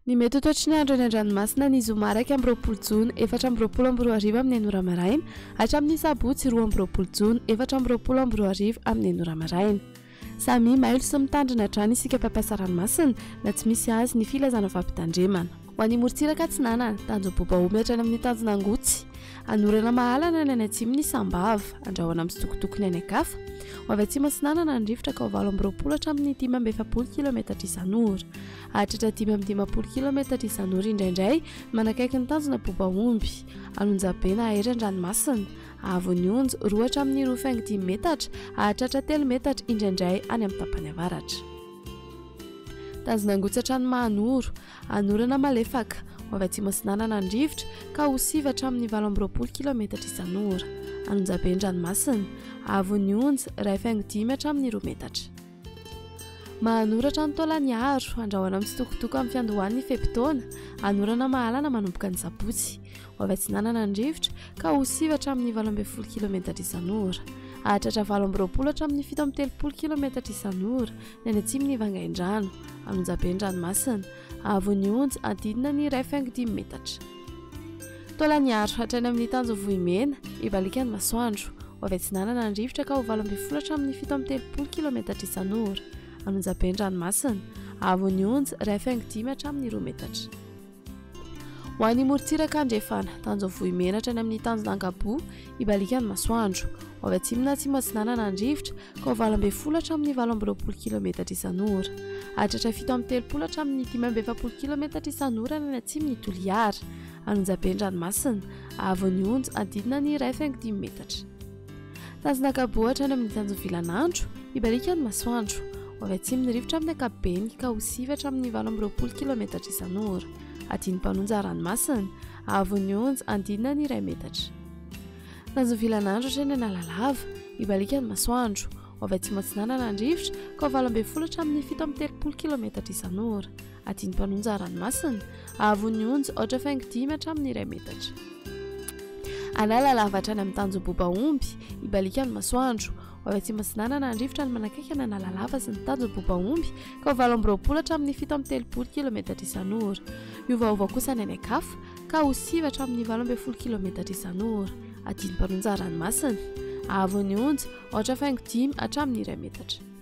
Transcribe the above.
Ny mety ho toetry ny andro any an-dranomasina ny zoma 21 jona 2024 amin'ny enina ora maraina hatramin'ny sabotsy 22 jona 2024 amin'ny enina ora maraina. Samia mailo sy mitandrina hatrany isika mpampiasa ranomasina na tsy misy azy ny filazana fampitandremana. Ho an'ny morontsiraka atsinanana, tanjom-bobaomby hatrany amin'ny tanjona Angotsy. Anorana mahalana ny any atsimo ny Sambava, andrahona mitsitokotoko ny any an-kafa. Ho avy atsimo atsinanana ny rivotra ka ho 28 hatramin'ny 45 kilometatra isan'ora. Hahatratra 55 kilometatra isan'ora indraindray manakaiky ny tanjona Bobaomby, Anonjabe na Hery an-dranomasina. Haavon'ny onja, 2 hatramin'ny 2,5 metatra, hahatratra 3 metatra indraindray any amin'ny tapany avaratra. Tanjona Angotsy hatrany Mahanoro, Anorana malefaka, ho avy atsimo atsinanana ny rivotra ka ho 9 hatramin'ny 28 kilometatra isan'ora. Anonjabe an-dranomasina, haavon'ny onja, 1,5 hatramin'ny 2 metatra. Mahanoratra ny Taolagnaro, andrahoana mitsitokotoko amin'ny fiandohan'ny fe-potoana, anorana mahalana manomboka ny sabotsy. Ho avy atsinanana ny rivotra ka ho 9 hatramin'ny 18 kilometatra isan'ora. Hahatratra 28 hatramin'ny 37 kilometatra isan'ora ny any atsimon'i Vangaindrano, Anonjabe ny ranomasina. Haavon'ny onja, adidina ny 1,5 metatra. Taolagnaro, hatrany amin'ny tanjo Vohimena, hibaliaka ny masoandro. Ho avy atsinanana ny rivotra ka ho 18 hatramin'ny 37 kilometatra isan'ora. Anonjabe ny ranomasina. Haavon'ny onja, 1,5 hatramin'ny 2 metatra. Ho an'ny morontsiraka andrefana, tanjo Vohimena hatrany amin'ny tanjona Ankaboa, hibaliaka ny masoandro. Ho avy atsimo na atsimo atsinanana ny rivotra ka ho 18 hatramin'ny 28 kilometatra isan'ora. Hahatratra 37 hatramin'ny 45 kilometatra isan'ora ny any atsimon'i Toliara. Anonjabe ny ranomasina. Haavon'ny onja, adidina ny 1,5 metatra. Tanjona Ankaboa hatrany amin'ny tanjon'ny Vilanandro, hibaliaka ny masoandro. Ho avy atsimo ny rivotra amin'ny ankapobeny ka ho 9 hatramin'ny 28 kilometatra isan'ora. Adin'ny mpanonja ranomasina. Haavon'ny onja, andidina ny 1 metatra. Tanjon'ny Vilanandro hatrany Analalava, hibaliaka ny masoandro. Ho avy atsimo atsinanana ny rivotra ka ho 18 hatramin'ny 37 kilometatra isan'ora. Adin'ny mpanonja ranomasina. Haavon'ny onja, 4,5 hatramin'ny 1 metatra. Analalava hatrany amin'ny tanjom-bobaomby, hibaliaka ny masoandro. Ho avy atsimo atsinanana ny rivotra ny manakaiky an'Analalava sy ny tanjom-bobaomby ka ho 28 hatramin'ny 37 kilometatra isan'ora. Hiovaova kosa ny any an-kafa ka ho 9 hatramin'ny 18 kilometatra isan'ora. Adin'ny mpanonja ranomasina. Haavon'ny onja, 4,5 hatramin'ny 1 metatra.